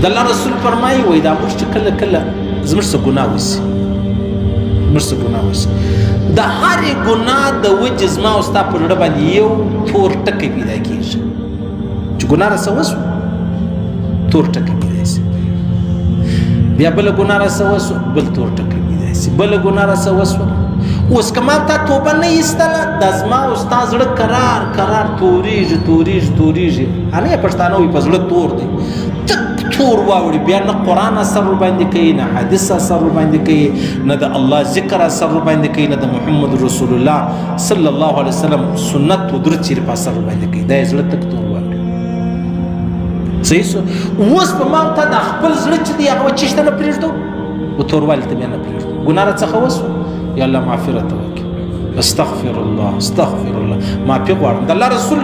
د الله رسول فرمایي، وایي دا موږ چې کله کله زموږ څه ګناه وسي، موږ څه ګناه وسي، د هرې ګناه د وجې زما او ستا په زړه باندې یو تور ټکی پیدا کېږي. چې ګناه راسره وسوه، تور ټکی پیدا سي، بیا بله ګناه راسره وسوه، بل تور ټکی پیدا سي، بله ګناه راسره وسوه. اوس که ما تا توبه نه ایستله، دا زما او ستا زړه کرار کرار تورېږي تورېږي تورېږي. هغه پښتانه وایي په زړه تور دی، تک تور واوړي، بیا نه قرآن اثر ورباندې کوي، نه حدیث اثر ورباندې کوي، نه د الله ذکر اثر ورباندې کوي، نه د محمد رسول الله صلی الله علیه وسلم سنت و درود شریف اثر ورباندې کوي. دا یې زړه تک تور واوړي. صحیح سو. اوس په ما ته د خپل زړه چې دی هغه چیشته نه پرېږدو، و توروالي ته بیا نه پرېږدو. ګناه راڅخه وسوه، یا الله معافي راته وکړي، استغفر الله استغفر الله، معافي غواړم. د الله رسول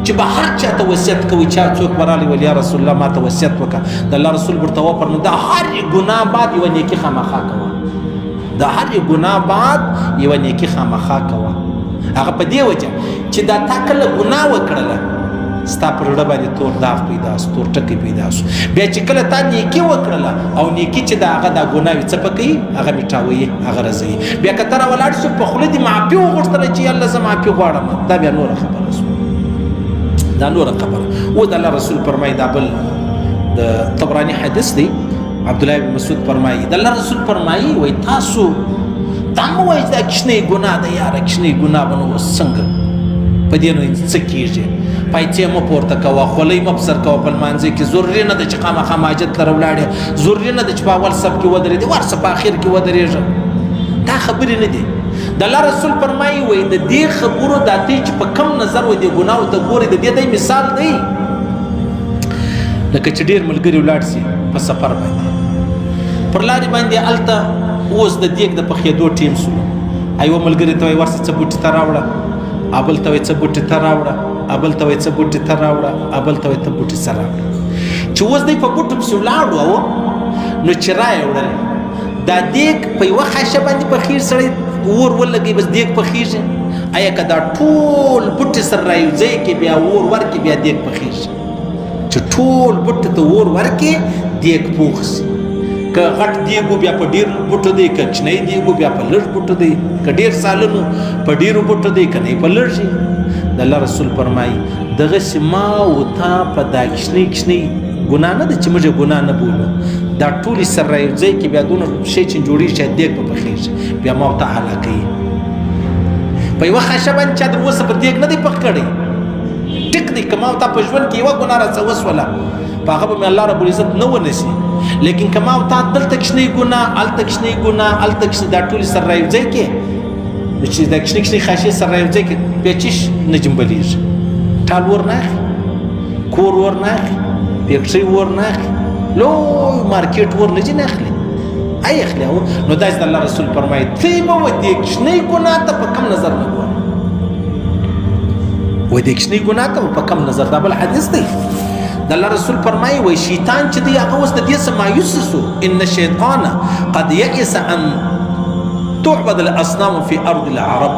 چې به هر چا ته وصیت کوي، چا څوک به راغلی ویل یا رسول الله ما ته وصیت وکړه، د الله رسول ورته وفرمایل د هرې ګناه بعد یوه نیکي خامخا کوه، د هرې ګناه بعد یوه نیکي خامخا کوه. هغه په دې وجه چې دا تا کله ګناه وکړله، ستا پر زړه باندې تور داغ پیدا سو، تور ټکی پیدا سو. بیا چې کله تا نیکي وکړله او نیکي چې د هغه دا ګناه وي څه پکوي، هغه میټاوي، هغه رضوي. بیا که ته راولاړ شو په خوله دې معافي وغوښتله چې الله زه معافي غواړم، دا بیا نوره خبره سوه، دا نوره خبره. او د الله رسول فرمایي، دا بل د طبراني حدیث دی، عبدالله بن مسعود فرمایي، د الله رسول فرمایي، وایي تاسو دا مه وایئ چې دا کوچنۍ ګناه ده، یاره کوچنۍ ګناه به نو اوس څنګه په دې نو څه کېږي، پایڅې مه پورته کوه، خولۍ مه په سر کوه په لمانځه کې، ضروري نه ده چې خامخا ماجد ته راولاړې، ضروري نه ده چې په اول صف کې ودرېدې، ورسه په اخر کې ودرېږه. دا خبرې نه دي. د الله رسول فرمایي، وایي د دې خبرو دا دی چې په کم نظر و دې ګناو ته ګوري، د دې دی مثال دی لکه چې ډېر ملګري ولاړ سي په سفر باندې، پر لارې باندې هلته اوس د دیګ د پخېدو ټیم سو، یوه ملګري ته وایي ورسه څه بوټي ته راوړه، ابل ته وایي څه بوټي ته راوړه، ابل ته وایي څه بوټي ته راوړه، ابل ته وایي ته بوټي څه راوړه. چې اوس دی په بوټو پسې ولاړو نو چې را یې وړل، دا دیګ په یوه خاشه باندې پخېږي، سړی اور ولګوي بس دیګ پخېږي. ایا که دا ټول بوټي سره رایوځای کې بیا اور ورکړي بیا دیګ پخېږي؟ چې ټول بوټي ته اور ورکړي دیګ پوخ سي. که غټ دیګو بیا په ډیر بوټو دی، که کوچنی دیګو بیا په لږ بوټو دی، که ډیر سالنو په ډیرو بوټو دی، که نه په لږ. د الله رسول فرمایي دغسې ما او تا په دا کوچنۍ کوچنۍ ګناه نه ده چې موږ یې ګناه نه بولو، دا ټولې سره رايوځای کې بیا دونه شی چې جوړېږي چې دیګ به پخېږي، بیا ما او تا هلاکوي. په یوه خاشه باندې چا تر اوسه په دیګ نه دی پخ کړی، ټیک دی که ما او تا په ژوند کې یوه ګناه راڅه وسوله په هغه به مې الله رب العزت نه ونیسي، لیکن که ما او تا دلته کوچنۍ ګناه، هلته کوچنۍ ګناه، هلته کوچنۍ، دا ټولې سره رايوځای کې، نو چې دا کوچنۍ کوچنۍ خاشې سره رايوځای کې بیا چیش نه جنبلېږي، ټال ور نه اخلي، کور ور نه اخلي، فیکټرۍ ور نه اخلي، لوی مارکیټ ور نه ځینې اخلي، ای اخلي. نو داسې د الله رسول فرمایي ته به و دې کوچنۍ ګناه ته په کم نظر نه ګوره، و دې کوچنۍ ګناه ته په کم نظر. دا بل حدیث دی، د الله رسول فرمایي وایي شیطان چې دی هغه اوس د دې څه مایوس سو، ان الشیطان قد یئس ان تعبد الاصنام فی ارض العرب.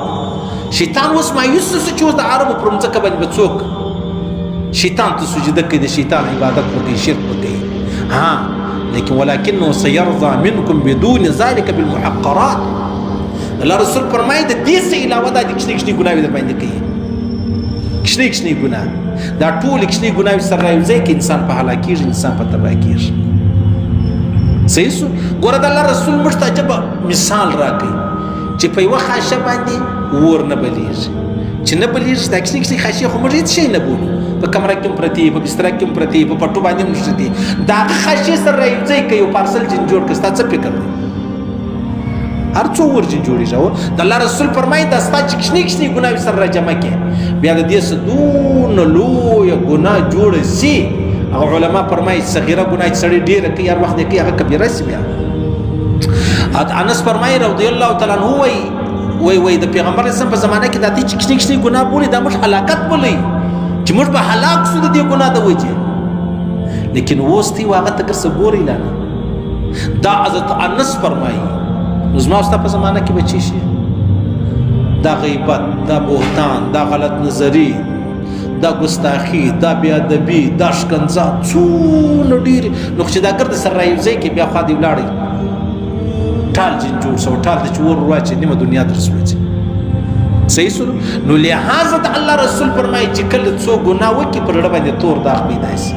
شیطان اوس مایوس سو چې اوس د عربو پر مځکه باندې به څوک شیطان ته سجده کوي، د شیطان عبادت وکړي، شرک وکړي. ها لیکن ولکنه سيرضى منكم بدون ذلك بالمحقرات. الله رسول فرمایي د دې څه علاوه دا د کوچنۍ کوچنۍ ګناوې در باندې کوي، کوچنۍ کوچنۍ ګناه، دا ټول کوچنۍ ګناوې سره رايوځای کې انسان په هلاکېږي، انسان په تباه کېږي. صحیح سو. ګوره د الله رسول موږ ته عجبه مثال راکوي چې په یوه خاشه باندې اور نه بلېږي، چې نه بلېږي دا کوچنۍ کوچنۍ خاشې خو موږ هېڅ شی نه بولو، په کمره کې هم پرتې، په بستره کې هم پرتې، په پټو باندې هم نښتې، د هغه خاشې سره رايوځای که یو پارسل جن جوړ کړه، ستا څه فکر دی؟ هر څو ورځې جوړېږي. او د الله رسول فرمایي دا ستا چې کوچنۍ کوچنۍ ګناوې سره راجمع کړې بیا د دې څه دونه لویه ګناه جوړه سي. هغه علما فرمایي صغیره ګناه چې سړی ډېره کوي هر وخت یې کوي هغه کبیره سي. بیا انس فرمایي رضی الله تعالی عنه وایي وای وای د پیغمبر اسلام په زمانه کې دا چې کوچنۍ کوچنۍ ګناه بولي دا موږ هلاکت بولي چې موږ به هلاک سو د دې ګناه د وجې، لیکن اوس دی هغه ته ګرځه ګوري لا نه. دا حضرت انس فرمایي نو زما ستا په زمانه کې به چی شي؟ دا غیبت، دا بهتان، دا غلط نظری، دا ګستاخي، دا بې ادبي، دا ښکنځا څونه ډېرې. نو چې دا ګرد سره رايوځای کې بیا خوا دې ولاړی ټال جن جوړ سو، ټال ته چې ور واچي نیمه دنیا در سوځي. صحیح سولو. نو لهذا د الله رسول فرمایي چې کله څو ګناه وکړي پر زړه باندې تور داغ پیدا شي،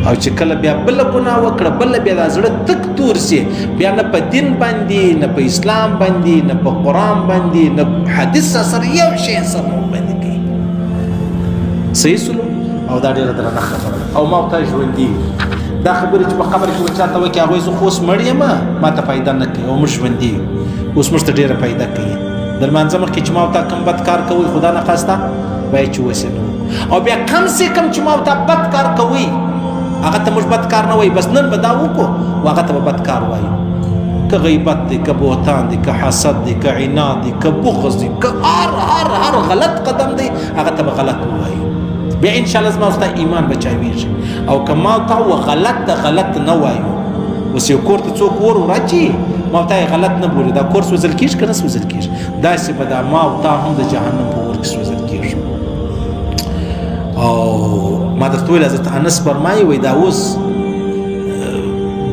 او چې کله بیا بله ګناه وکړه بله بیا دا زړه تک تور سي، بیا نه په دین باندې، نه په اسلام باندې، نه په قرآن باندې، نه حدیث سره یو شی اثر نه باندې کوي. صحیح سولو. او دا ډېره درنه خبره ده. او ما او تا ژوندي دا خبرې چې په قبر کې چاته وکړي هغوی زه خو اوس مړ یم ما ته فایده نه کوي، او موږ ژوندي اوس موږ ته ډېره فایده کوي. د لمانځه مخکې چې ما او تا کوم بد کار کوي خدا نخواسته باید چې اوس یې نه وکړو، او بیا کم سه کم چې ما او تا بد کار کوي هغه ته موږ بد کار نه وایي، بس نن به دا وکړو او هغه ته به بد کار وایو. که غیبت دی، که بهتان دی، که حسد دی، که عناد دی، که بغض دی، که هر هر هر غلط قدم دی هغه ته به غلط ووایو، بیا انشاءالله زما او ستا ایمان به چاویږي. او که ما تا و غلط ته غلط نه وایو، اوس یو کور ته څوک ور وراچي ما او تا یې غلط نه بولي، دا کور سوځل کېږي که نه سوځل کېږي؟ داسې به دا ما او تا هم د جهنم په اور کې سوځل کېږي. او ما درته وویل حضرت انس فرمایي وایي دا اوس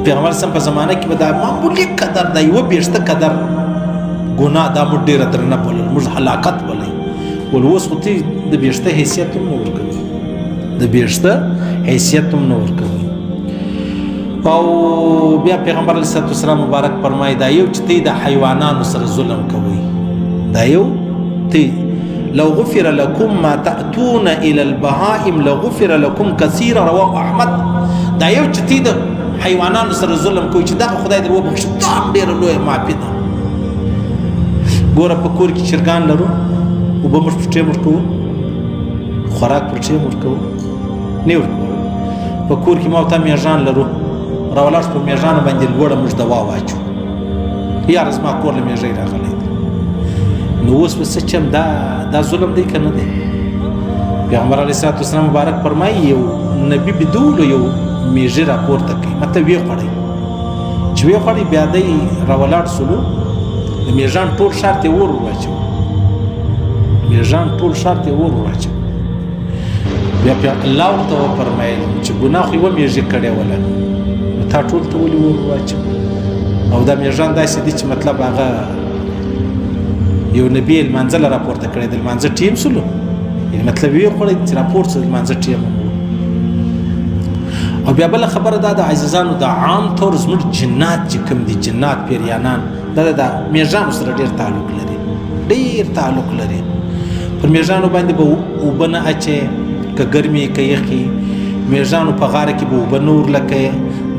پیغمبر سم په زمانه کې به دا معمولي قدر دا یوه بېشته قدر ګناه دا موږ ډېره درنه بولل، موږ هلاکت بولئ، ول اوس خو ته د بېشته حیثیت هم نه ورکوي، د بېشته حیثیت هم نه ورکوي. او بیا پیغمبر علیه الصلاة والسلام مبارک فرمایي دا یو چې ته د حیوانانو سره ظلم کوي، دا یو ته لو غفر لكم ما تأتون إلى البهائم لغفر لكم كثيرا، رواه احمد. دا یو چې ته د حیوانانو سره ظلم کوي چې دغه خدای در وبخښي، دا هم ډېره لویه معافي ده. ګوره په کور کې چرګان لرو، اوبه موږ پر ټیم ورکوو، خوراک پر ټیم ورکوو، نه ورکوو. په کور کې ما او تا میږان لرو، راولاړ شو په میږانو باندې لوړه موږ دوا واچو، یاره زما کور له میږی راغلی دی. نو اوس به څه چم، دا ظلم دی که نه دی؟ پیغمبر علیه الصلاة والسلام مبارک فرمایي یو نبي بدولو یو میږي راپورته کوي، مطلب ویې خوړی، چې ویې خوړی بیا دی راولاړ سولو، د میږان ټول ښار ته یې اور ور واچو، میږان ټول ښار ته یې اور ور واچو. بیا بیا الله ورته وفرمایل چې ګناه خو یوه میږي کړې وله، نو تا ټول ته ولې اور واچو؟ او دا میږان داسې دي چې مطلب هغه یو نبي یې لمانځه له راپورته کړی، د لمانځه ټیم سولو، یعنې مطلب یې خوړی چې راپورته سو د لمانځه ټیم. او بیا بله خبره دا ده عزیزانو، د عام طور زموږ جنات چې کوم دي، جنات پیریانان، دا د میږانو سره ډېر تعلق لري، ډېر تعلق لري. پر میږانو باندې به اوبه نه اچې که ګرمي که یخي، میږانو په غاړه کې به اوبه نه ورلکې،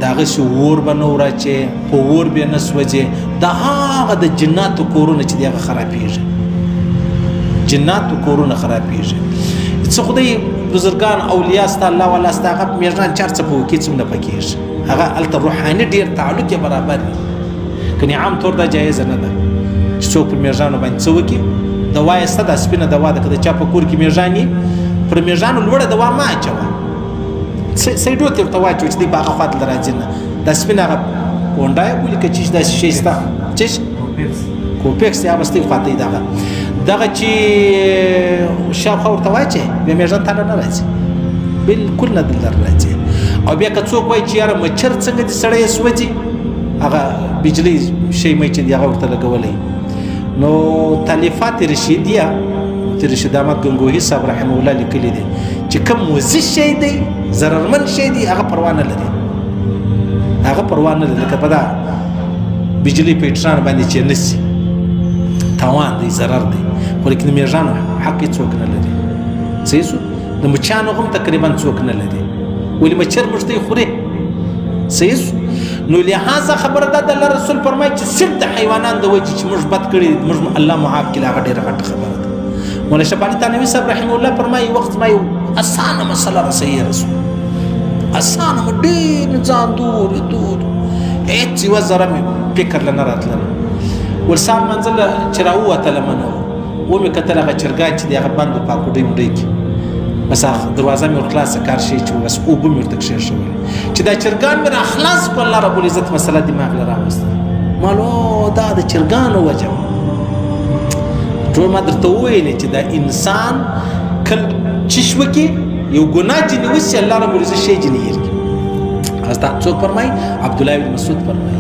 د هغسې اور به نه وراچې، په اور به نه سوځې. دا هغه د جناتو کورونه چې دی هغه خرابېږي، جناتو کورونه خرابېږي. څه خدای بزرګان اولیا ستا الله والا ستا هغه میږان چار څه په وکي څومره پکېږي، هغه هلته روحاني ډېر تعلق یې برابر وي. کنې عام طور دا جایزه نه ده چې څوک پر میږانو باندې څه وکړي. دوا یې سته، دا سپینه دوا ده، که د چا په کور کې میږان وي پر میږانو لوړه دوا مه اچوه، سیډو ته ورته واچوه چې دی په هغه خوا ته راځي نه. دا سپینه هغه پونډا یې بولي که چیش داسې شی سته، چیش کوپکس یا بس دی خواته دغه دغه چې شاوخوا ورته واچوې بیا میږان تاله نه راځي، بالکل نه دلته راځي. او بیا که څوک وایي چې یاره مچر څنګه دې سړی سوځي، هغه بجلی شی مې چې دی هغه ورته لګولی. نو تالیفات رشیدیه مفتي رشید احمد ګنګوهي صاحب رحمه الله لیکلي دي چې کوم مضر شی دی، ضررمن شی دی، هغه پروا نه لري، هغه پروا نه لري. لکه په دا بجلی په اټران باندې چې نه سي تاوان دی، ضرر دی، خو لیکن د میږانو حق یې څوک نه لري. صحیح سو. د مچانو هم تقریبا څوک نه لري، ولې مچر موږ ته خوري. صحیح سو. نو لهذا خبره ده د الله رسول فرمایي چې صرف د حیوانان د وجې چې موږ بد کړي موږ الله معاف کړي، هغه ډېره غټه خبره ده. مولانا شفالي تانوي صاحب رحمه الله فرمایي وخت ما یو اسانه مسله رسوي، رسول اسانه مې ډېر ځان دور دور هېڅ یوه ذره مې فکر له نه راتلله. ورسال منزل چې راووتله منه ومې کتل هغه چرګان چې دی هغه بند و په کوډۍ موډۍ کې، بس هغه دروازه مې ورخلاصه کار شي چې بس اوبه مې ورته کښېښولې چې دا چرګان مې راخلاص کړل، الله رب العزت مسله دماغ له راوسته. مالو دا د چرګانو وجه وه. ټول ما درته وویلې چې دا انسان کله چې شو کې یو ګناه چې نیوسي، الله رب العزت شی جنې هیر کړي. دا څوک فرمایي؟ عبد الله بن مسعود فرمایي.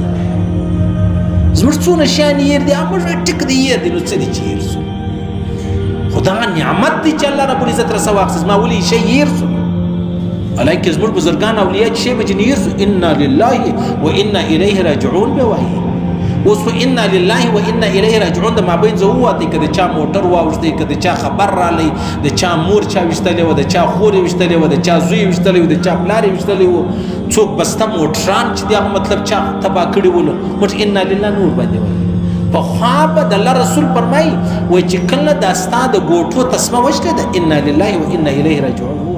زموږ څونه شیان هیر دي، موږ ټیک دی هیر دي، نو څه دي چې هیر سو؟ خدا نعمت دی چې الله رب العزت رسوا واخیست، زما ولې شی هیر سو؟ حالانکه زموږ بزرګان اولیاء چې شی به چې هیر سو، انا لله و انا الیه راجعون به وایي. اوس خو انا لله و انا الیه راجعون د مابین زه ووتی، که د چا موټر واوښتی، که د چا خبر رالی، د چا مور چا ویشتلې وه، د چا خور یې ویشتلې وه، د چا زوی یې ویشتلی و، د چا پلار یې ویشتلی و، څوک بسته موټران چې دی هغه مطلب چا تباه کړي ولو، موږ انا لله نور باندې وایي. پخوا به د الله رسول فرمایي، وایي چې کله دا ستا د ګوټو تسمه وشلېده، انا لله و انا الیه راجعون.